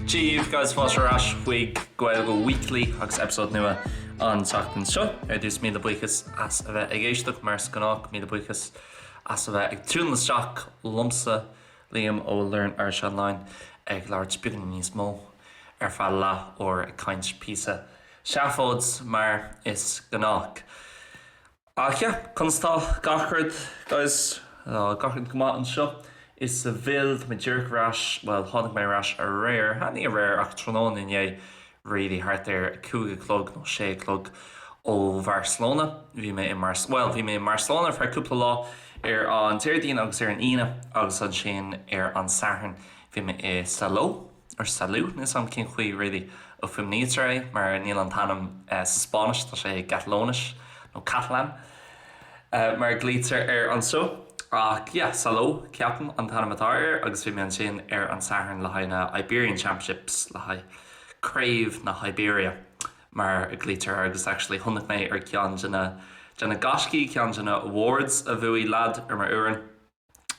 Dia daoibh guys fáilte ar ais chuig Gaeilge Weekly agus eipeasóid nua an tseachtain seo. Ar dtús míle buíochas as a bheith ag éisteacht mar is gnách, míle buíochas as a bheith ag tiúnáil isteach liomsa, Liam ó Learn Irish Online ag labhairt beagáinín níos mó ar feadh leath uair ag caint píosa seafóid mar is gnách. Ach yeah, conas tá gach rud, guys? Tá gach rud go maith anseo i Seville. Tá mé díreach ar ais, bhuel, tháinig mé ar ais aréir, ha, ní aréir ach tráthnóna inné, really, thart ar a cúig a chlog nó sé a chlog ó Bharcelona. Bhí mé i mBar, bhuel, bhí mé i mBarcelona ar feadh cúpla lá ar an Déardaoin agus ar an Aoine agus ansin ar an Satharn bhí mé i Salou. or Salou, níl 's a'm cén chaoi really a fuaimnítear é mar níl an t-ainm sa Spáinnis, tá sé i gCatalóinis nó Catalan mar a ghlaoitear air anseo. Ach yeah, Salou ceapaim an t-ainm atá air agus bhí mé ansin ar an Satharn le haghaidh na Iberian Championships, le haghaidh Craobh na hIberia mar a ghlaoitear air agus actually chonaic mé ar ceann de na de na gaiscí, ceann de na awards a bhuaigh leaid ar m'fhoireann.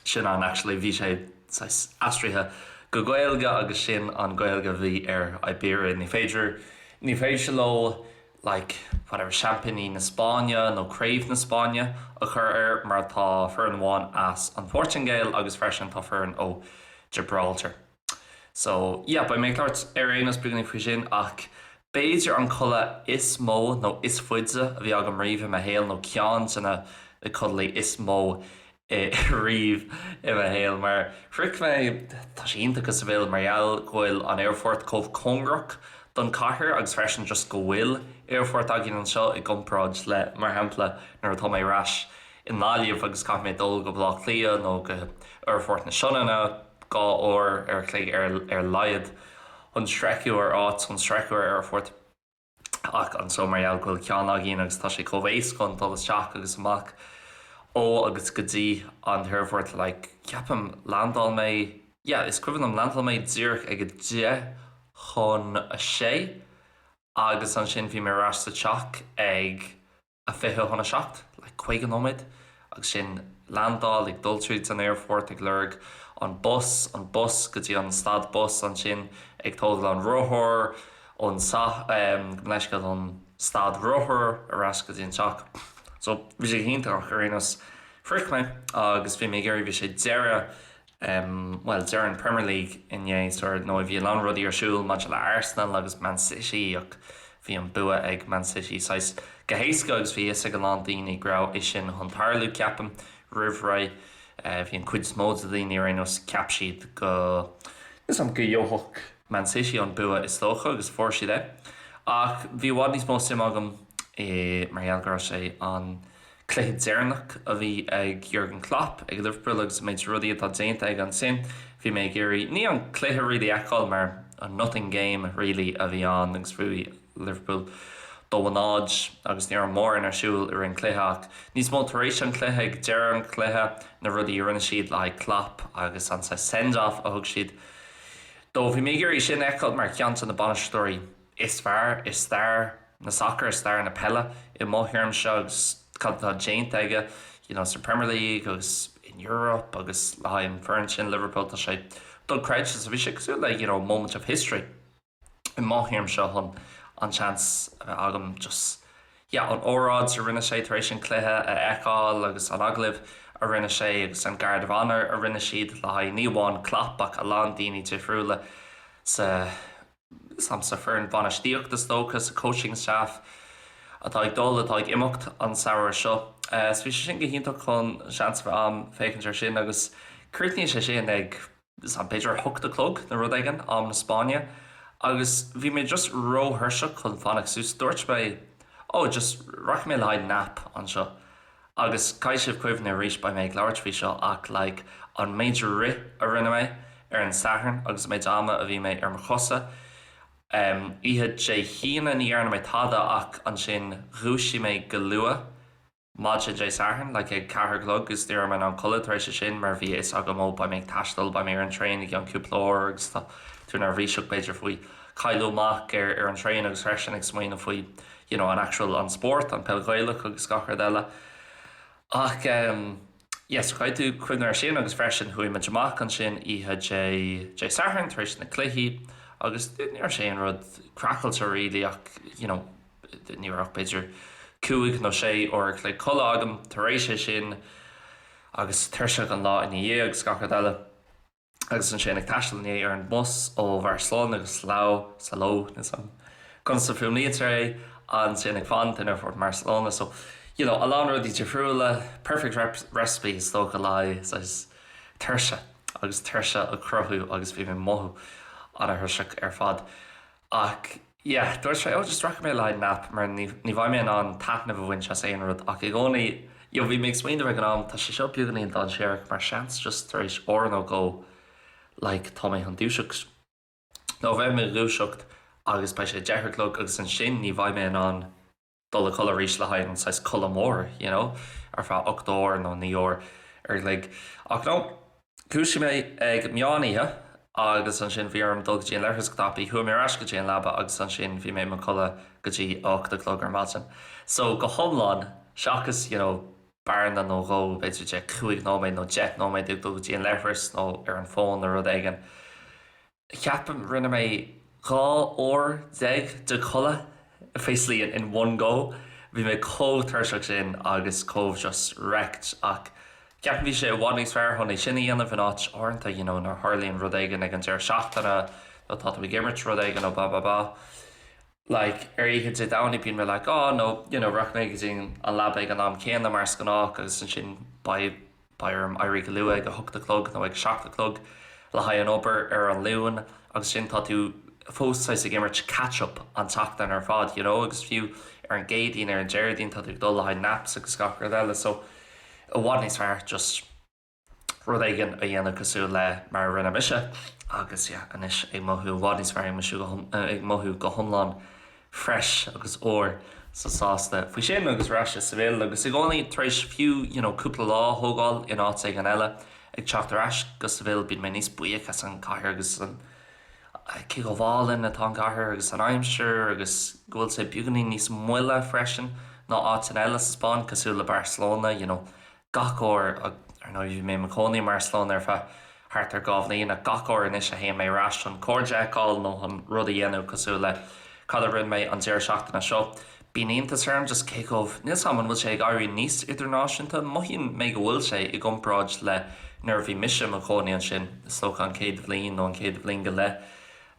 sin an actually bhí sé saghas aistrithe go Gaeilge agus sin an Gaeilge a bhí ar Iberia. Ní féidir, ní féidir leo like whatever seaimpíní na Spáinne nó craobh na Spáinne a chur air mar tá foireann amháin as an Phortaingéil agus freisin tá foireann ó Gibraltar. So yeah beidh mé ag labhairt ar aon nós beagáinín faoi sin ach b'fhéidir an codladh is mó nó is faide a bhí agam riamh i mo shaol nó ceann de na codlaí is mó riamh i mo shaol mar shroich mé, tá sé iontach i Seville mar gheall go bhfuil an aerfort chomh cóngarach don chathair agus freisin just go bhfuil aerfort againn anseo i gcomparáid le mar shampla nuair atá mé ar ais i nGaillimh agus caithfidh mé dul go Baile Átha Cliath nó go Aerfort na Sionainne 2 uair ar chloig ar a laghad chun sroicheadh ar áit, chun sroicheadh ar aerfort. Ach anseo mar gheall go bhfuil ceann againn agus tá sé chomh éasca chun dul isteach agus amach ó agus go dtí an t-aerfort like ceapaim landáil mé, yeah is cuimhin liom landáil mé díreach ag a deich chun a sé agus ansin bhí mé ar ais sa teach ag a 6:40, like 50 nóiméad, agus sin landáil, ag dul tríd an aerfort, ag lorg an bus, an bus go dtí an stad bus, ansin ag tógáil an rothar ón sa, gabh mo leithscéal, ón stad rothar ar ais go dtí an teach. So, bhí sé go hiontach ach ar aon nós, shroich mé agus bhí mé ag iarraidh, bhí sé deireadh bhuel, deireadh an Premier League inné, so ar ndóigh bhí a lán rudaí ar siúl maidir le Arsenal agus Man City ach bhí an bua ag Man City saghas go héasca agus bhí a fhios ag a lán daoine go raibh é sin chun tarlú, ceapaim, roimh ré. Bhí an cuid is mó de dhaoine ar aon nós, cheap siad go, níl 's a'm, go gheobhadh Man City an bua is dócha agus fuair siad é. Ach bhí i bhfad níos mó suim agam i, mar gheall go raibh sé an, cluiche deireanach a bhí ag Jurgen Klopp ag Liverpool agus an méid rudaí atá déanta aige ansin, bhí mé ag iarraidh, ní an cluiche really a fheiceáil mar an nothing game really a bhí ann agus bhuaigh Liverpool 2-0 agus ní raibh mórán ar siúl i rith an chluiche ach níos mó tar éis an chluiche, ag deireadh an chluiche, na rudaí a rinne siad le haghaidh Klopp agus an saghas send off a thug siad dó. Bhí mé ag iarraidh sin a fheiceáil mar cheann de na bainisteoirí is fearr i stair na sacair, i stair na peile i mo thuairimse agus cad atá déanta aige you know sa Premier League agus in Europe agus le haghaidh an foireann sin Liverpool tá sé dochreidte so bhí sé cosúil le you know moment of history i mo thuairimse chun an seans a bheith agam just yeah an óráid a rinne sé tar éis an cluiche a fheiceáil agus an agallamh a rinne sé agus an guard of honour a rinne siad le haghaidh ní amháin Klopp ach a lán daoine difriúla sa sa foireann bhainistíochta is dócha, sa coaching staff atá ag dul, atá ag imeacht an samhradh seo. So bhí sé sin go hiontach chun seans a bheith a'm féachaint ar sin agus críochnaíonn sé sin ag b'fhéidir a hocht a chlog nó rud éigin, am na Spáinne, agus bhí mé just róthuirseach chun fanacht suas. Dúirt mé oh just rachaidh mé le haghaidh nap anseo. Agus caithfidh sibh cuimhneamh arís, beidh mé ag labhairt faoi seo ach like an méid rith a rinne mé ar an Satharn agus an méid ama a bhí mé ar mo chosa em oíche Dé hAoine ní dhearna mé tada ach ansin dhúisigh mé go luath maidin Dé Sathairn like ag ceathair a chlog agus ní raibh mé in ann codladh tar éis sin mar bhí a fhios agam ó beidh mé ag taisteal, beidh mé ar an traein i gceann cúpla uair agus tá tú neirbhíseach b'fhéidir faoi cailleadh amach ar ar an traein agus freisin ag smaoineamh faoi you know an actual an spórt, an peil Ghaelach agus gach rud eile. Ach em yeah so caithfidh tú cuimhneamh ar sin agus freisin chuaigh muid amach ansin oíche Dé Dé Sathairn tar éis na cluichí. agus ní raibh sé aon rud craiceáilte really ach you know ní raibh ach b'fhéidir cúig nó sé uair a chloig codladh agam tar éis é sin agus tuirseach an lá ina dhiaidh agus gach rud eile. Agus ansin ag taisteal inné ar an mbus ó Bharcelona go Salou, Salou, níl 's agam conas a fuaimnítear é, ansin ag fanacht in aerfort Barcelona so you know a lán rudaí difriúla, perfect recipe is dócha le haghaidh saghas tuirse agus tuirse a chruthú agus bhí mé ag mothú ana-thuirseach ar fad. Ach yeah, dúirt mé, oh just rachaidh mé le haghaidh nap mar ní ní bheidh mé in ann taitneamh a bhaint as aon rud ach i gcónaí, you know, bhí mé ag smaoineamh ag an am, tá sé seo beagáinín dainséarach mar seans just tar éis uair nó dhó like tá mé chun dúiseacht nó bheidh mé dhúiseacht agus beidh sé 10 a chlog agus ansin ní bheidh mé in ann dul a chodladh arís le haghaidh an saghas codladh mór, you know, ar feadh 8 uair nó 9 uair ar a chloig. Ach no, dhúisigh mé ag meán oíche agus ansin bhí orm dul go dtí an leithreas go tapaidh, chuaigh mé ar ais go dtí an leaba agus ansin bhí mé i mo chodladh go dtí 8 a chlog ar maidin. So go hiomlán, seachas, you know, bearna nó dhó, b'fhéidir de 5 nóiméad nó 10 nóiméad ag dul go dtí an leithreas nó ar an bhfón nó rud éigin, Ceapaim, rinne mé 12 uair de chodladh basically in one go. Bhí mé chomh tuirseach sin agus chomh just wrecked ach ceapaim bhí sé i bhfad níos fearr chun é sin a dhéanamh in áit uaireanta you know nuair a tharlaíonn rud éigin ag an deireadh seachtaine nó tá tú ag imirt rud éigin nó blah blah blah like ar oíche Dé Domhnaigh bíonn mé like oh no you know rachaidh mé go dtí an leaba ag an am céanna mar is gnách agus ansin beidh Beidh orm éirí go luath ag a hocht a chlog nó ag a seacht a chlog le haghaidh an obair ar an Luan agus sin tá tú fós saghas ag imirt catch up an tseachtain ar fad you know agus fiú ar an gCéadaoin ar an Déardaoin tá tú ag dul le haghaidh naps agus gach rud eile so i bhfad níos fearr just rud éigin a dhéanamh cosúil le mar a rinne mise agus yeah anois ag mothú i bhfad níos fearr ag mothú go hiomlán fresh agus úr so sásta faoi sin agus ar ais i Seville agus i gcónaí tar éis fiú you know cúpla lá a thógáil in áit éigin eile ag teacht ar ais go Seville bíonn mé níos buíoch as an cathair agus an cé chomh álainn atá an cathair agus an aimsir agus go bhfuil sé beagáinín níos moille freisin ná áiteanna eile sa Spáinn cosúil le Barcelona you know Gach uair, ar ndóigh bhí mé i mo chónaí i mBarcelona ar feadh thart ar 2 bhliain, ach gach uair anois a théann mé ar ais chun cairde a fheiceáil nó chun rud a dhéanamh cosúil le cad a rinne mé an deireadh seachtaine seo, bíonn iontas orm just cé chomh, níl 's agam an bhfuil sé ag éirí níos idirnáisiúnta, mothaíonn mé go bhfuil sé i gcomparáid le nuair a bhí mise i mo chónaí ansin, is dócha an chéad bhliain nó an chéad bhliain go leith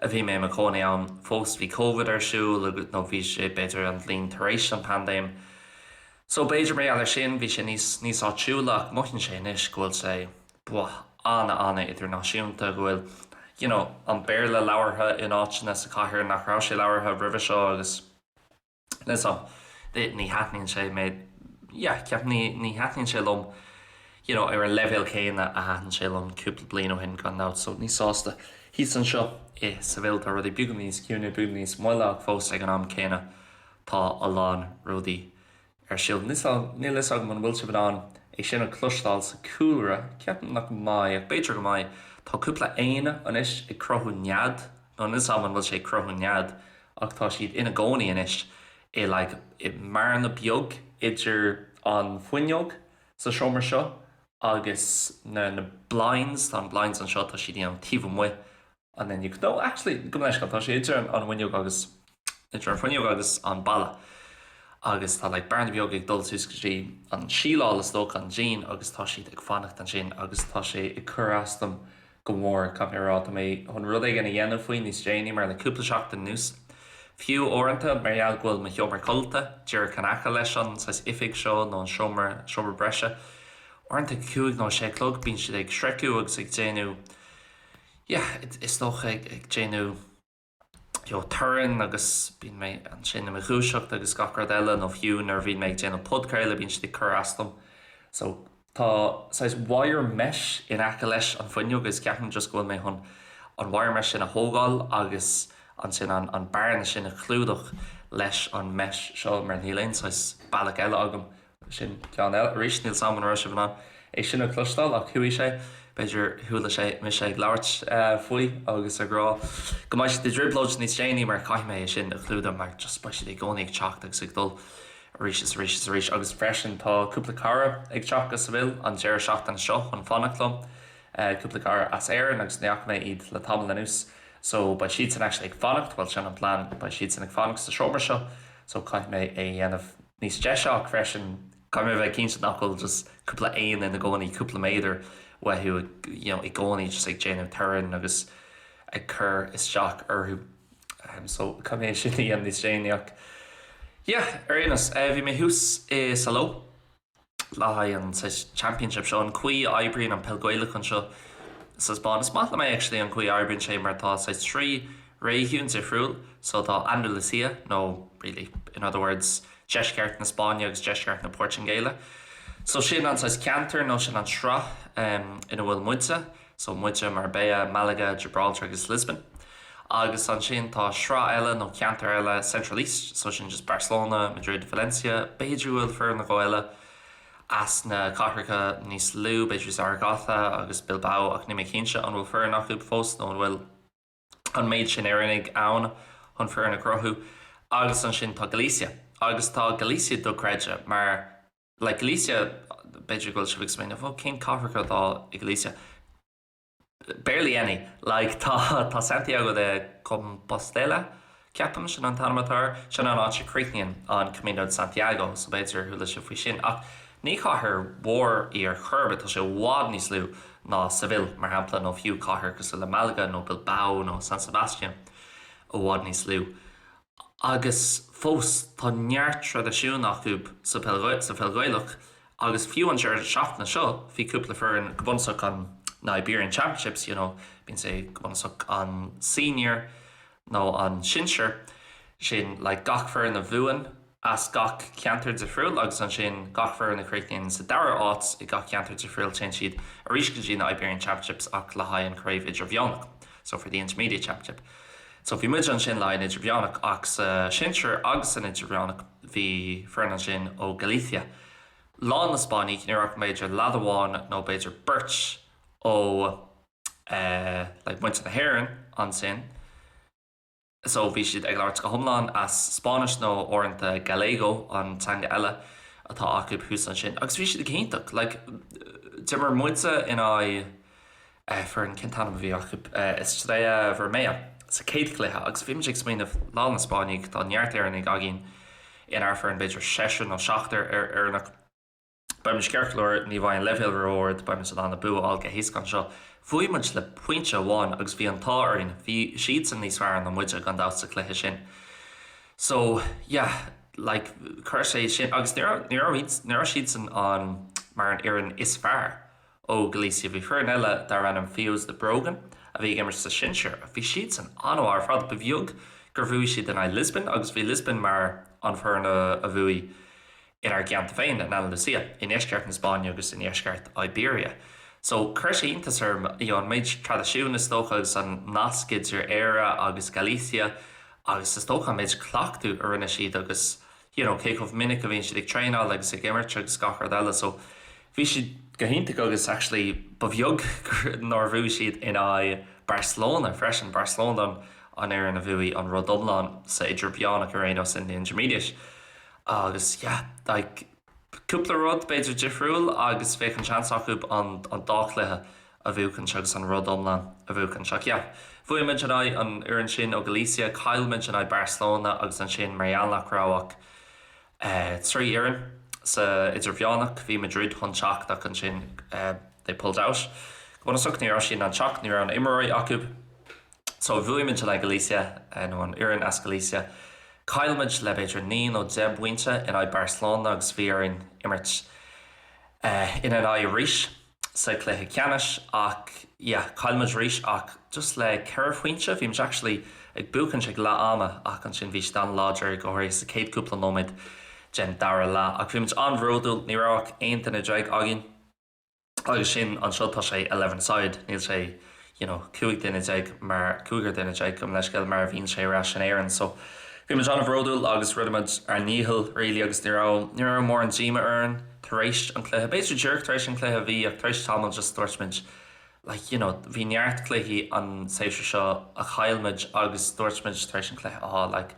a bhí mé i mo chónaí ann, fós bhí Covid ar siúl agus, nó bhí sé b'fhéidir an bhliain tar éis an paindéim. So b'fhéidir mar gheall ar sin bhí sé níos níos áitiúla ach mothaíonn sé anois go bhfuil sé bhuel ana ana idirnáisiúnta go bhfuil you know an Béarla labhartha in áiteanna sa chathair nach raibh sé labhartha roimhe seo agus níl 's a'm ní thaitníonn sé mé yeah ceapaim ní ní thaitníonn sé liom you know ar an leibhéal céanna a thaitin sé liom cúpla bliain ó shin gan dabht so níos sásta thíos anseo i Seville tá rudaí beagán níos ciúine beagán níos moille ach fós ag an am céanna Tá a lán rudaí ar siúl. Níl a fhios agam an bhfuil sibh in ann é sin a chloisteáil sa chúlra, ceapaim nach mbeidh, ach b'fhéidir go mbeidh. Tá cúpla éan anois ag cruthú nead, nó níl a fhios agam an bhfuil sé ag cruthú nead, ach tá siad ina gcónaí anois i like i mbearna beag idir an fuinneog sa seomra seo agus na na blinds, tá an blinds anseo, tá siad you know taobh amuigh an fhuinneog. No, actually, gabh mo leithscéal, tá sé idir an fhuinneog agus, idir an fuinneog agus an balla. Agus tá like bearna beag ag dul suas go dtí an síleáil is dócha, an díon, agus tá siad ag fanacht ansin agus tá sé ag cur as dom go mór, caithfidh mé a rá. Tá mé chun rud éigin a dhéanamh faoi níos déanaí mar le cúpla seachtain anuas, fiú uaireanta, mar gheall go bhfuil mo sheomra codlata díreach in aice leis an saghas oifig seo nó an seomra, seomra breise, uaireanta ag 5 nó 6 a chlog bíonn siad ag scréachú agus ag déanamh yeah, is dócha ag déanamh you know torann agus bíonn mé ansin i mo dhúiseacht agus gach rud eile nó fiú nuair a bhíonn mé ag déanamh podchraoladh bíonn siad ag cur as dom. So tá saghas wire mesh in aice leis an bhfuinneog agus ceapaim just go bhfuil mé chun an wire mesh sin a thógáil agus ansin an an bearna sin a chlúdach leis an mesh seo mar níl aon saghas bealach eile agam Sin ceann eile. Arís, níl 's a'm an raibh sibh in ann é sin a chloisteáil ach chuaigh sé. B'fhéidir chuala sé mise ag labhairt faoi agus ag rá go mbeidh siad i dtrioblóid níos déanaí mar caithfidh mé é sin a chlúdach mar just beidh siad i gcónaí ag teacht agus ag dul arís is arís is arís. Agus freisin tá cúpla cara ag teacht go Seville an deireadh seachtaine seo chun fanacht liom. Cúpla cara as Éirinn agus ní fhaca mé iad le tamall anuas. So beidh siadsan actually ag fanacht, bhuel sin an plean, beidh siadsan ag fanacht sa seomra seo so caithfidh mé é a dhéanamh níos deise ach freisin caithfidh mé a bheith cinnte nach bhfuil just cúpla éan ina gcónaí cúpla méadar uathu you know i gcónaí just ag déanamh torainn agus ag cur isteach orthu. So caithfidh mé é sin a dhéanamh níos déanaí ach yeah ar aon nós bhí mé thuas i Saló. le haghaidh an saghas championship seo, an chaoi a oibríonn an peil Gaelach anseo sa Spáinn. Is maith liom é actually an chaoi a oibríonn sé mar tá saghas 3 réigiún difriúil so tá Andalusia nó really in other words deisceart na Spáinne agus deisceart na Portaingéile. So sin an saghas ceantar nó sin an sraith ina bhfuil muide. So muide, Marbella, Malaga, Gibraltar agus Lisbon. Agus ansin tá sraith eile nó ceantar eile, Central East, so sin just Barcelona, Madrid, Valencia, b'fhéidir go bhfuil foireann nó dhó eile as na cathracha níos lú, b'fhéidir Zaragoza agus Bilbao ach níl mé cinnte an bhfuil foireann acu fós nó an bhfuil an méid sin Éireannaigh ann chun foireann a chruthú. Agus ansin tá Galicia. Agus tá Galicia dochreidte mar Like Galicia, b'fhéidir go bhfuil sibh ag smaoineamh, oh cén cathracha atá i Galicia? Barely any. Like tá tá Santiago de Compostela, ceapaim, sin an t-ainm atá air, sin an áit a chríochnaíonn an Camino de Santiago, so b'fhéidir chuala sibh faoi sin. Ach ní cathair mhór í ar chor ar bith, tá sé i bhfad níos lú ná Seville, mar shampla, nó fiú cathair cosúil le Malaga nó Bilbao nó San Sebastian, i bhfad níos lú. Agus fós, tá neart traidisiún acu sa pheil Ghaelach agus fiú an deireadh seachtaine seo bhí cúpla foireann go bunúsach an na Iberian Championships, you know, bíonn sé go bunúsach an senior nó an sinsear, sin like gach foireann a bhuann as gach ceantar difriúil agus ansin gach foireann a chríochnaíonn sa dara áit i gach ceantar difriúil téann siad arís go dtí na Iberian Championships ach le haghaidh an chraobh idirmheánach, so for the intermediate championship. So bhí muid ansin le haghaidh an Idirmheánach ach sa Sinsear agus san Idirmheánach bhí foireann ansin ó Galicia. Lán na Spáinnigh, ní raibh ach b'fhéidir leaid amháin nó b'fhéidir beirt ó eh like muintir na hÉireann ansin. So bhí siad ag labhairt go hiomlán as Spáinnis nó uaireanta Galego an teanga eile atá acu thuas ansin agus bhí siad go hiontach. Like d'imir muide in aghaidh foireann, cén t-ainm a bhí acu? Estrella Vermelha sa chéad chluiche agus bhí muid ag smaoineamh, lán na Spáinnigh, tá neart Éireannaigh againn inár bhfoireann, b'fhéidir seisear nó seachtar Éireannach. Beidh muid ceart go leor, ní bheidh an leibhéal ró-ard, beidh muid in ann an bua a fháil go héasca anseo. Bhuaigh muid le pointe amháin agus bhí an t-ádh orainn, bhí siadsan níos fearr ná muide gan dabht sa chluiche sin. So, yeah, like, chuir sé sin, agus ní raibh, ní raibh, ní raibh siadsan an, mar an fhoireann is fearr. Ó Galicia bhí foireann eile darbh ainm Fios de Breogán a bhí ag imirt sa sinsear. Bhí siadsan an-mhaith ar fad. Ba bheag gur bhuaigh siad in aghaidh Lisbon agus bhí Lisbon mar an foireann a bhuaigh inár gceantar féin, in Andalusia, i ndeisceart na Spáinne agus i ndeisceart Iberia. So chuir sé iontas orm you know an méid traidisiún is dócha agus an nasc idir Éire agus Galicia agus is dócha an méid cleachtadh a rinne siad agus you know cé chomh minic a bhíonn siad ag traenáil agus ag imirt agus gach rud eile so bhí siad go hiontach agus actually ba bheag nár bhuaigh siad in aghaidh Barcelona freisin, Barcelona an an fhoireann a bhuaigh an rud iomlán sa idirmheánach ar aon nós in the intermediate agus yeah like cúpla rud b'fhéidir difriúil agus bheadh an seans acu an an dá chluiche a bhuachaint agus an rud iomlán a bhuachaint. Ach yeah, bhuaigh muid in aghaidh an fhoireann sin ó Galicia, chaill muid in aghaidh Barcelona agus ansin mar gheall nach raibh ach 3 fhoireann sa idirmheánach, bhí Madrid chun teacht ach ansin they pulled out. Go bunúsach ní raibh siad in ann teacht, ní raibh na imreoirí acu. So bhuaigh muid in aghaidh Galicia, nó an fhoireann as Galicia. Chaill muid le b'fhéidir 9 nó 10 bpointe in aghaidh Barcelona agus bhí orainn imirt ina n-aghaidh arís. sa chluiche ceannais ach yeah chaill muid arís ach just le 4 phointe, bhí muid actually ag buachaint ag leath ama ach ansin bhí siad an-láidir go háirithe sa chéad cúpla nóiméad den dara leath ach bhí muid an-bhródúil, ní raibh ach 11 duine againn agus sin anseo tá sé eleven a side níl sé you know 15 duine mar cúigear duine déag gabh mo leithscéal mar a bhíonn sé ar ais in Éirinn so bhí muid an-bhródúil agus rinne muid ár ndícheall really agus ní raibh ní raibh mórán díoma orainn tar éis an chluiche b'fhéidir díreach tar éis an chluiche bhí ach tar éis tamaill just dúirt muid like you know bhí neart cluichí an séasúr seo a chaill muid agus dúirt muid tar éis an chluiche ah like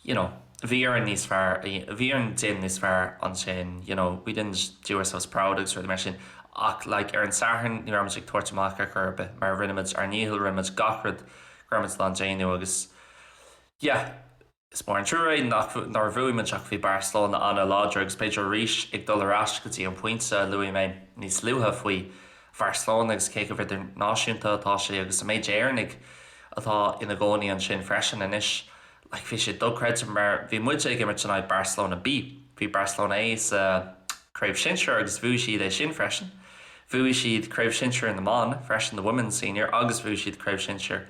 you know, bhí orainn níos fearr, bhí orainn déanamh níos fearr ansin, you know, we didn't do ourselves proud agus rudaí mar sin ach like ar an Satharn ní raibh muid ag tabhairt amach ar chor ar bith mar rinne muid ár ndícheall, rinne muid gach rud. go raibh muid in ann déanamh agus yeah is mór an trua é nach nár bhuaigh muid ach bhí Barcelona an-láidir agus b'fhéidir arís ag dul ar ais go dtí an pointe a luaigh mé níos luaithe faoi Bharcelona agus cé chomh idirnáisiúnta atá sé agus an méid Éireannaigh atá ina gcónaí ansin freisin anois like bhí sé dochreidte mar bhí muide ag imirt in aghaidh Barcelona B. Bhí Barcelona A sa Craobh Shinsir agus bhuaigh siad é sin freisin. Bhuaigh siad Craobh Shinsir na mBan freisin, the Women's Senior, agus bhuaigh siad Craobh Shinsir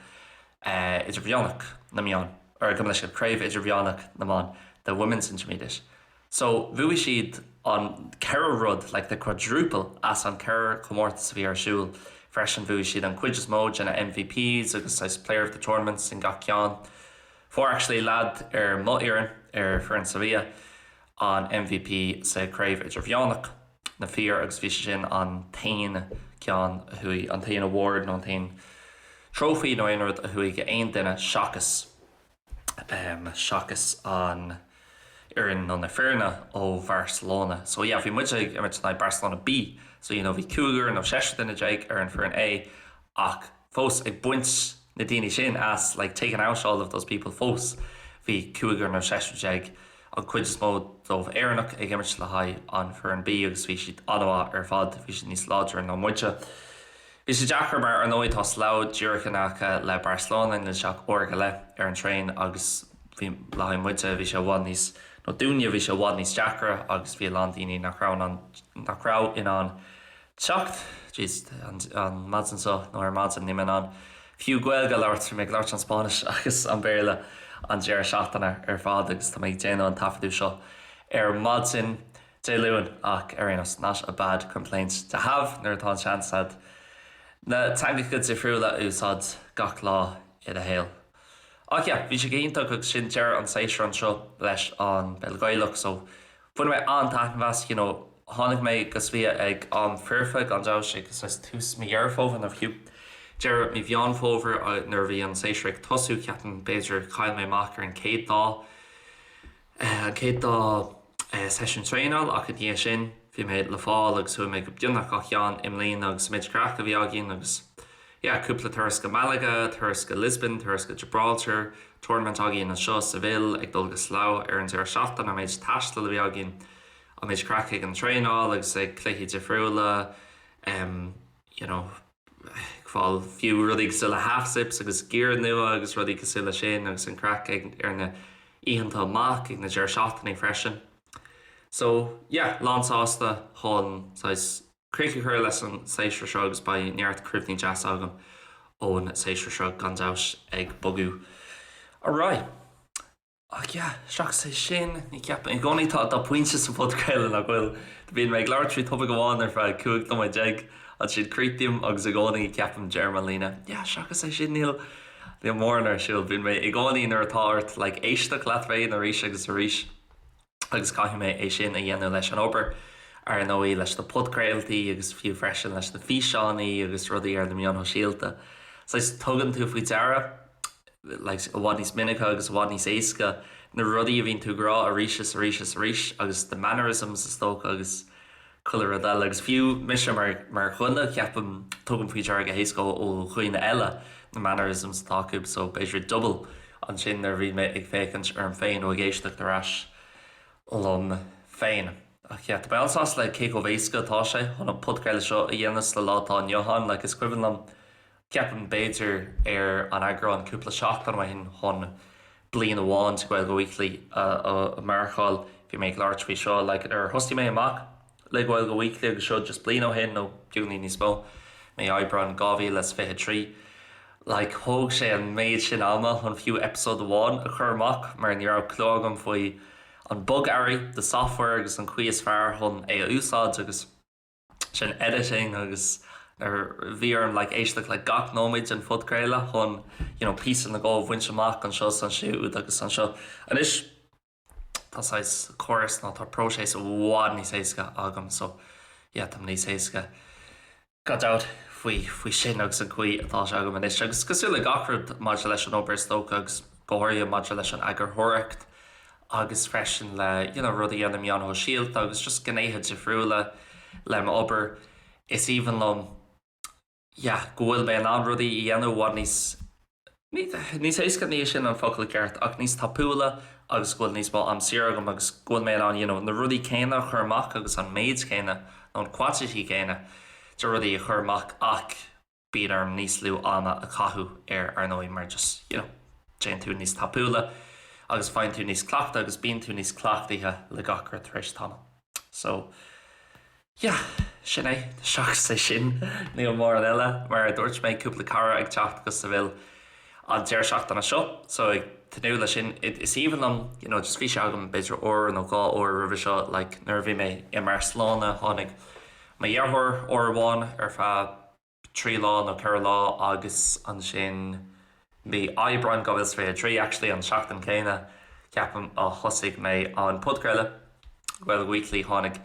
Idirmheánach na mBan, or gabh mo leithscéal, Craobh Idirmheánach na mBan, the Women's Intermediate. So bhuaigh siad an ceithre rud, like the quadruple, as an ceithre chomórtas a bhí ar siúl freisin. Bhuaigh siad an cuid is mó de na MVPs agus saghas player of the tournaments in gach ceann. Fuair actually leaid ar mo fhoireann, ar foireann Sevilla, an MVP sa Craobh Idirmheánach na fir agus bhí sé sin an t-aon ceann a chuaigh, an t-aon award nó an t-aon trophy nó aon rud a chuaigh go aon duine seachas seachas an fhoireann nó na foirne ó Bharcelona. So yeah, bhí muid ag imirt in aghaidh Barcelona B, so you know bhí cúigear nó seisear duine déag ar an foireann A ach fós ag baint na daoine sin as, like taking out all of those people fós bhí cúigear nó seisear déag, an cuid is mó dóibh Éireannach, ag imirt le haghaidh an foireann B agus bhí siad an-mhaith ar fad, bhí siad níos láidre ná muide. Bhí sé deacair mar ar ndóigh tá Slough díreach in aice le Barcelona, níl sé ach uair go leith ar an traein agus bhí le haghaidh muide bhí sé i bhfad níos, nó dúinne bhí sé i bhfad níos deacra agus bhí a lán daoine nach raibh in ann, nach raibh in ann teacht, jeez an, an maidin seo nó ar maidin níl mé in ann fiú Gaeilge a labhairt, bhí mé ag labhairt an Spáinnis agus an Béarla an deireadh seachtaine ar fad agus tá mé ag déanamh an taifeadadh seo ar maidin. Dé Luain, ach ar aon nós, not a bad complaint to have nuair atá an seans agat na teangacha difriúla a úsáid gach lá i do shaol. Ach yeah, bhí sé go hiontach agus sin deireadh an tséasúir anseo leis an bPeil Ghaelach so bhain mé an-taitneamh as, you know, tháinig mé go Sevilla ag am foirfe gan dabht agus saghas tús mí Dheireadh Fómhair nó fiú deireadh mí Mheán Fómhair nuair a bhí an séasúr ag tosú, ceapaim b'fhéidir chaill mé amach ar an chéad dá an chéad dá seisiún traenáil ach i ndiaidh sin bhí mé le fáil agus chuaigh mé go beagnach gach ceann i mbliana agus an méid craic a bhí againn agus yeah cúpla turas go Malaga, turas go Lisbon, turas go Gibraltar, tournament againn anseo Seville, ag dul go Slough ar an deireadh seachtaine, an méid taistil a bhí againn, an méid craic ag an traenáil agus ag cluichí difriúla em you know. ag fáil fiú rudaí cosúil le half zips agus gear nua agus rudaí cosúil le sin agus an craic ag ar na oícheanta amach ag na deireadh seachtainí freisin. So yeah, lán sásta chun saghas críoch a chur leis an séasúr seo agus beidh neart cuimhní deasa agam ón séasúr seo gan dabht ag bogadh ar aghaidh. Ach yeah, seachas é sin, ní cheapaim, i gcónaí tá tá pointe sa phodchraoladh nach bhfuil, bíonn mé ag labhairt faoi topaic amháin ar feadh 15 nóiméad, ansin críochnaím agus i gcónaí ceapaim deirim an líne, yeah, seachas é sin níl níl mórán ar siúl. Bíonn mé i gcónaí nuair atá ort like éisteacht leat féin arís agus arís agus caithfidh mé é sin a dhéanamh leis an obair, ar ndóigh, leis na podchraoltaí agus fiú freisin leis na físeáin agus rudaí ar na meáin shóisialta. Saghas tugann tú faoi deara like, i bhfad níos minice agus i bhfad níos éasca na rudaí a bhíonn tú ag rá arís is arís is arís agus the mannerisms is dócha agus chuile rud eile agus fiú mise mar mar dhuine ceapaim tugaim faoi deara go héasca ó dhaoine eile na mannerisms atá acu so b'fhéidir double ansin nuair a bhí mé ag féachaint orm féin nó ag éisteacht ar ais liom féin. Ach yeah, tá mé an-sásta le cé chomh éasca atá sé chun an podchraoladh seo a dhéanamh sa lá atá inniu ann like is cuimhin liom Ceapaim, b'fhéidir, ar an eagrán cúpla seachtain ó shin chun bliain amháin de Gaeilge Weekly a mharcáil, bhí mé ag labhairt faoi seo, like nuair a thosaigh mé amach le Gaeilge Weekly agus seo just bliain ó shin nó beagáinín níos mó, mí Aibreán 2023, like thóg sé an méid sin ama chun fiú episode amháin a chur amach mar ní raibh clue agam faoi an bogearraí, the software agus an chaoi is fearr chun é a úsáid agus. sin editing agus bhí orm like éisteacht le gach nóiméad den phodchraoladh chun you know píosa nó dhó a bhaint amach anseo is ansiúd agus anseo. Anois tá saghas córas nó tá próiseas i bhfad níos éasca agam so yeah tá níos éasca gan dabht faoi faoi sin agus an chaoi atá sé agam anois agus cosúil le gach rud maidir leis an obair is dócha agus go háirithe maidir leis an eagarthóireacht agus freisin le you know rudaí ar na meáin shóisialta agus just gnéithe difriúla le m'obair. Is aoibhinn liom yeah go bhfuil mé in ann rudaí a dhéanamh i bhfad níos. Níos éasca, ní sin an focal ceart, ach níos tapúla agus go bhfuil níos mó am saor agam agus go bhfuil mé in ann you know na rudaí céanna a chur amach agus an méid céanna nó an quantity céanna de rudaí a chur amach ach bíonn orm níos lú ama a chaitheamh air ar ndóigh mar just you know téann tú níos tapúla agus faigheann tú níos cleachtadh agus bíonn tú níos cleachtaithe le gach rud tar éis tamaill. So. Yeah, sin é. Seachas é sin, níl mórán eile. Mar a dúirt mé, cúpla cara ag teacht go Seville an deireadh seachtaine seo, so ag tnúth leis sin. Is aoibhinn liom, you know, just bhí sé agam b'fhéidir uair nó dhá uair roimhe seo, like nuair a bhí mé i mBarcelona, tháinig mo dheartháir uair amháin ar feadh 3 lá nó 4 lá agus ansin mí Aibreáin 2023, actually an seachtain céanna ceapaim a thosaigh mé an podchraoladh Gaeilge Weekly, tháinig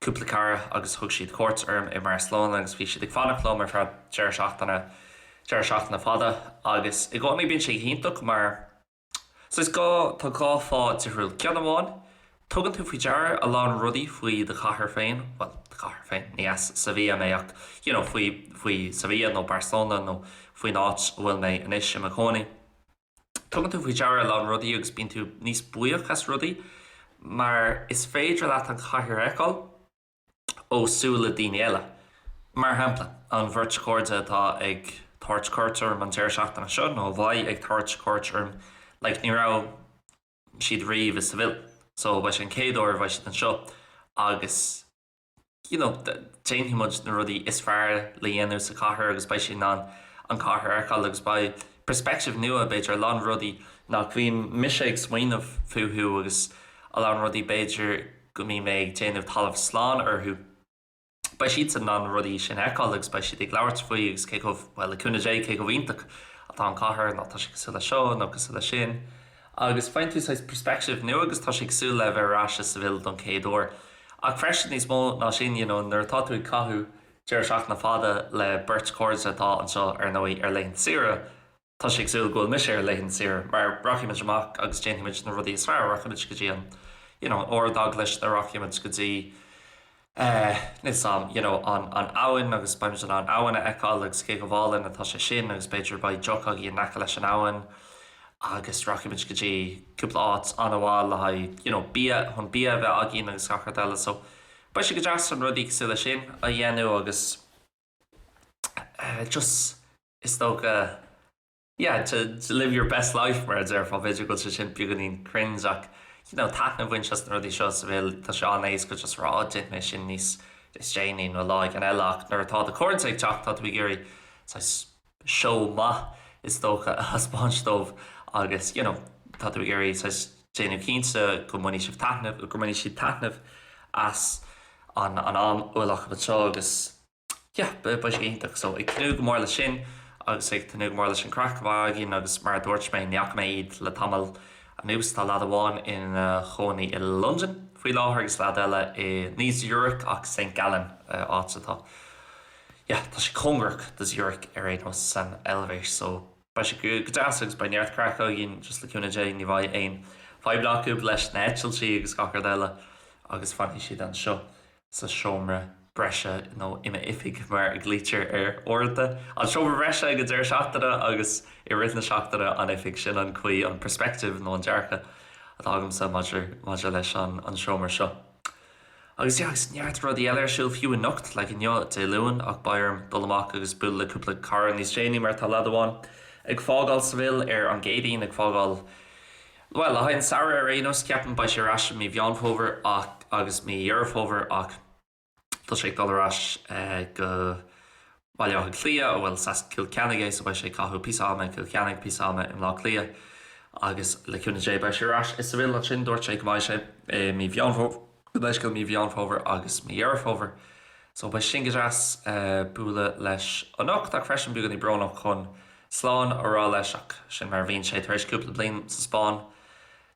cúpla cara agus thug siad cuairt orm i mBarcelona agus bhí siad ag fanacht liom ar feadh deireadh seachtaine, deireadh seachtaine fada agus i gcónaí bíonn sé go hiontach mar So is gá, tá dhá fáth difriúil. Ceann amháin, tugann tú faoi deara a lán rudaí faoi do chathair féin, bhuel, do chathair féin, ní as Sevilla mé ach, you know, faoi, faoi Sevilla nó Barcelona nó faoin áit a bhfuil mé anois i mo chónaí. Tugann tú faoi deara a lán rudaí agus bíonn tú níos buíoch as rudaí mar is féidir leat an chathair a fheiceáil. ó súile daoine eile. Mar shampla, an bheirt chairde atá ag tabhairt cuairt orm an deireadh seachtaine seo, nó a bheidh ag tabhairt cuairt orm, like ní raibh siad riamh i Seville, so beidh sé an chéad uair a bheidh siad anseo agus you know déanfaidh muid na rudaí is fearr le dhéanamh sa chathair agus beidh siad in ann an chathair a fheiceáil agus beidh perspective nua, b'fhéidir, a lán rudaí nach mbíonn mise ag smaoineamh fúthu agus a lán rudaí b'fhéidir go mbím mé ag déanamh talamh slán orthu, beidh siadsan in ann na rudaí sin a fheiceáil agus beidh siad ag labhairt faoi agus cé chomh, bhuel, le cúnamh Dé, cé chomh iontach atá an chathair nó tá sé cosúil le seo nó cosúil le sin. Agus faigheann tú saghas perspective nua agus tá sé cosúil le bheith ar ais i Seville don chéad uair. Ach freisin níos mó ná sin, you know, nuair atá tú ag caitheamh deireadh seachtaine fada le beirt chairde atá anseo ar ndóigh ar laethanta saoire, Tá sé cosúil go bhfuil mise ar laethanta saoire mar rachaidh muid amach agus déanfaidh muid na rudaí is fearr, rachaidh muid go dtí an you know an Ardeaglais nó rachaidh muid go dtí eh níl 's a'm you know an an abhainn agus beidh muid in ann an abhainn a fheiceáil agus cé chomh álainn atá sé sin agus b'fhéidir beidh deoch againn in aice leis an abhainn agus rachaidh muid go dtí cúpla áit an-mhaith le haghaidh you know bia chun bia a bheith againn agus gach rud eile so beidh sé go deas an rudaí cosúil leis sin a dhéanamh agus eh just is dócha, yeah, to live your best life mar a déarfá, b'fhéidir go bhfuil sé sin beagáinín cringe ach you know taitneamh a bhaint as na rudaí seo sa bhfuil, tá sé an-éasca just rá oh déanfaidh mé sin níos níos déanaí nó lá éigin eile ach nuair atá do chairde ag teacht tá tú ag iarraidh saghas seó maith is dócha a thaispeáint dóibh agus you know tá tú ag iarraidh saghas déanamh cinnte go mbainfidh sibh taitneamh, go mbainfidh siad taitneamh as an an am a bhfuil acu anseo agus Yeah, beidh sé iontach. So, ag tnúth go mór leis sin agus ag tnúth go mór leis an craic a bheidh againn agus mar a dúirt mé, ní fhaca mé iad le tamall anuas. Tá leaid amháin ina chónaí i Londain faoi láthair agus leaid eile i, ní Zurich ach St Gallen, áit atá, yeah, tá sé cóngarach do Zurich ar aon nós san Eilvéis. So, beidh sé go deas agus beidh neart craic againn just le cúnamh Dé, ní bheidh aon fadhbanna acu leis na heitiltí agus gach rud eile agus fanfaidh siad anseo. sa seomra breise nó i m'oifig mar a ghlaoitear air uaireanta. An seomra breise ag an deireadh seachtaine agus i rith na seachtaine an oifig. Sin an chaoi, an perspective nó an dearcadh atá agamsa maidir maidir leis an an seomra seo. Agus yeah, agus neart rudaí eile ar siúl fiú anocht, like inniu, Dé Luain, ach beidh orm dul amach agus bualadh le cúpla cara níos déanaí mar tá leaid amháin ag fágáil Seville ar an gCéadaoin, ag fágáil Bhuel, le haghaidh an samhradh ar aon nós, ceapaim, beidh sé ar ais i mí Mheán Fómhair ach agus mí Dheireadh Fómhair ach tá sé ag dul ar ais go Baile Átha Cliath, ó bhuel, is as Cill Ceannaigh é so beidh sé ag caitheamh píosa ama i gCill Ceannaigh, píosa ama i mBleá Cliath agus le cúnamh Dé beidh sé ar ais i Seville ansin, dúirt sé go mbeidh sé i mí Mheán Fómhair, leithscéal, mí Mheán Fómhair agus mí Dheireadh Fómhair. So beidh sin go deas bualadh leis anocht ach freisin beagáinín brónach chun slán a rá leis ach sin mar a bhíonn sé tar éis cúpla bliain sa Spáinn.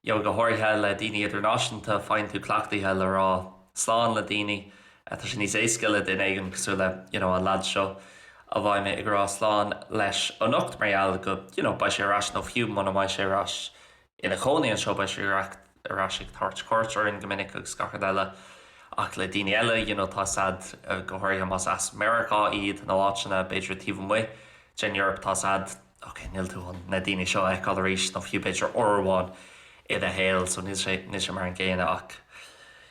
You know, go háirithe le daoine idirnáisiúnta, faigheann tú cleachtaithe le rá slán le daoine. Tá sé níos éasca le duine éigin cosúil le you know an leaid seo a bheidh mé ag rá slán leis anocht mar gheall go you know beidh sé ar ais nó fiú muna mbeidh sé ar ais ina chónaí anseo beidh sé ar ais ag tabhairt cuairt orainn go minic agus gach rud eile ach le daoine eile you know tá 's a'd go háirithe más as Meiriceá iad nó áiteanna b'fhéidir taobh amuigh den Eoraip tá 's a'd. ok, níl tú chun na daoine seo a fheiceáil arís nó fiú b'fhéidir uair amháin i do shaol so níl sé, níl sé mar an gcéanna ach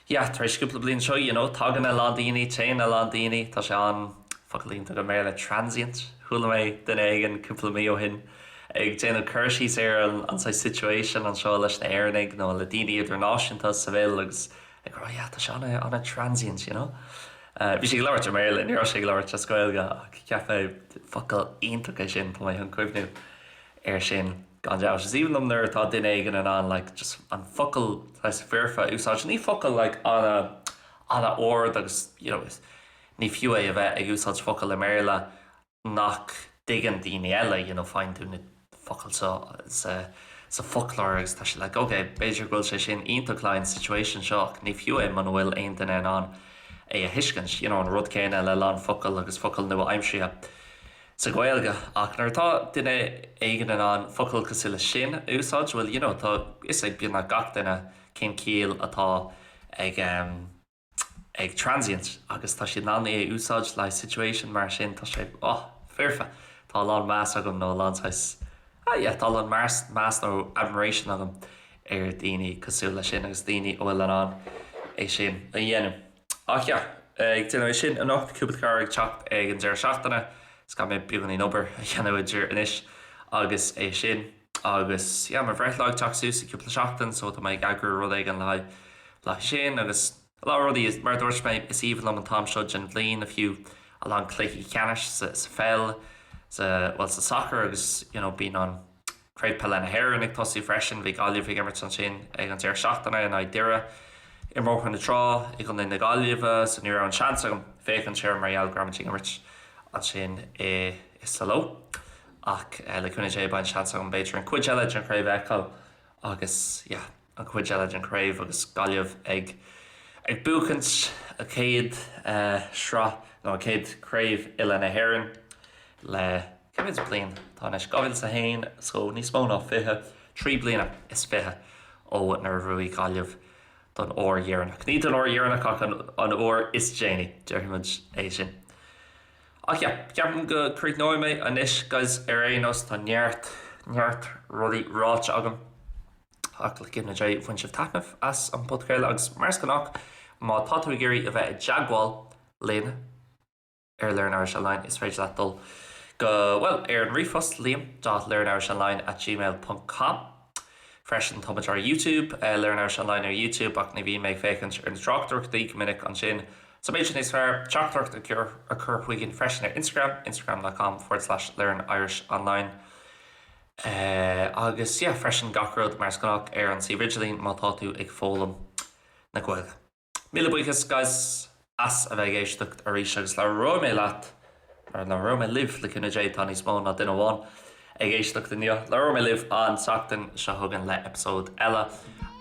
yeah, tar éis cúpla bliain seo, you know, tagann a lán daoine, téann a lán daoine, tá sé an, focal iontach i mBéarla, transient, chuala mé duine éigin cúpla mí ó shin ag déanamh cur síos ar an, an saghas situation anseo leis na hÉireannaigh nó le daoine idirnáisiúnta sa Seville agus ag rá yeah, tá sé ana, ana-transient, you know. Bhí sé ag labhairt i mBéarla, ní raibh sé ag labhairt as Gaeilge ach cheap mé focal iontach é sin, tá mé chun cuimhniú air sin gan dabht. Is aoibhinn liom nuair atá duine éigin in ann like just an focal saghas foirfe a úsáid, ní focal like ana, ana-ard agus you know ní fiú é a bheith ag úsáid focal i mBéarla nach dtuigeann daoine eile, you know, faigheann tú na focail seo sa sa foclóir agus tá sé like ok, b'fhéidir go bhfuil sé sin iontach le haghaidh an situation seo ach ní fiú é muna bhfuil aon duine in ann é a thuiscint, you know, an rud céanna le lán focal agus focail nua-aimseartha sa Ghaeilge ach nuair atá duine éigin in ann focal cosúil le sin a úsáid, bhuel, you know, tá fhios ag beagnach gach duine cén ciall atá ag um, ag transient agus tá siad in ann é a úsáid le haghaidh situation mar sin, tá sé, oh, foirfe! Tá a lán meas agam nó a lán saghas, ah yeah, tá a lán meas, meas nó admiration agam ar daoine cosúil leis sin agus daoine a bhfuil in ann é sin a dhéanamh. Ach yeah, ag déanamh é sin anocht, cúpla cara ag teacht ag an deireadh seachtaine, is caithfidh mé beagáinín obair a dhéanamh idir anois agus é sin. Agus yeah, mo bhreithlá ag teacht suas i gcúpla seachtain so tá mé ag eagrú rud éigin le haghaidh le haghaidh sin agus a lán rudaí. Mar a dúirt mé, is aoibhinn liom an t-am seo den bhliain, fiú a lán cluichí ceannais sa sa pheil, sa bhuel sa sacar agus you know bíonn an Craobh Peile na hÉireann ag tosú freisin. Bhí Gaillimh ag imirt ansin ag an deireadh seachtaine in aghaidh Doire i mBóthar na Trá i gContae na Gaillimhe so ní raibh an seans agam féachaint air mar gheall go raibh muid ag imirt ansin i i Saló. Ach le cúnamh Dé beidh an seans agam b'fhéidir an chuid eile den chraobh a fheiceáil agus yeah an chuid eile den chraobh agus Gaillimh ag ag buachaint a chéad sraith nó a chéad craobh uile na hÉireann le cé mhéad bliain atá anois 2001 so níos mó ná 23 bliana is 20 ó nuair a bhuaigh Gaillimh don uair dheireanach. Ní don uair dheireanach ach an uair is déanaí, déarfaidh muid é sin. Ach yeah, ceapaim go críochnóidh mé anois guys, ar aon nós tá neart, neart rudaí ráite agam ach le cúnamh Dé bhain sibh taitneamh as an podchraoladh agus mar is gnách má tá tú ag iarraidh a bheith i dteagmháil linn ar Learn Irish Online is féidir leat dul go, bhuel, ar an ríomhphost liam dot learnirishonline at gmail ponc com. Freisin tá muid ar YouTube, Learn Irish Online ar YouTube ach ní bhíonn mé ag féachaint ar na tráchtaireachtaí go minic ansin so b'fhéidir níos fearr teachtaireacht a chur chugainn freisin ar Instagram, instagram dot com forward slash learn irish online agus yeah freisin gach rud mar is gnách ar an suíomh idirlín má tá tú ag foghlaim na Gaeilge. Míle buíochas guys as a bheith ag éisteacht arís agus labhróidh mé leat, nó labhróidh mé libh, le cúnamh Dé tá níos mó ná duine amháin ag éisteacht inniu, labhróidh mé libh an tseachtain seo chugainn le eipeasóid eile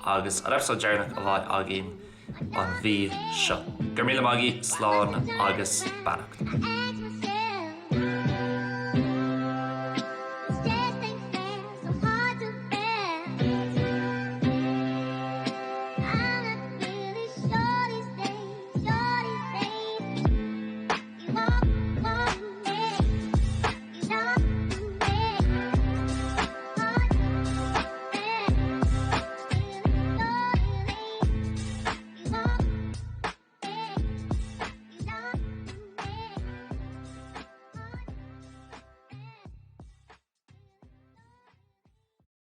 agus an eipeasóid deireanach a bheidh againn an mhí seo. Go raibh míle maith agaibh, slán agus beannacht.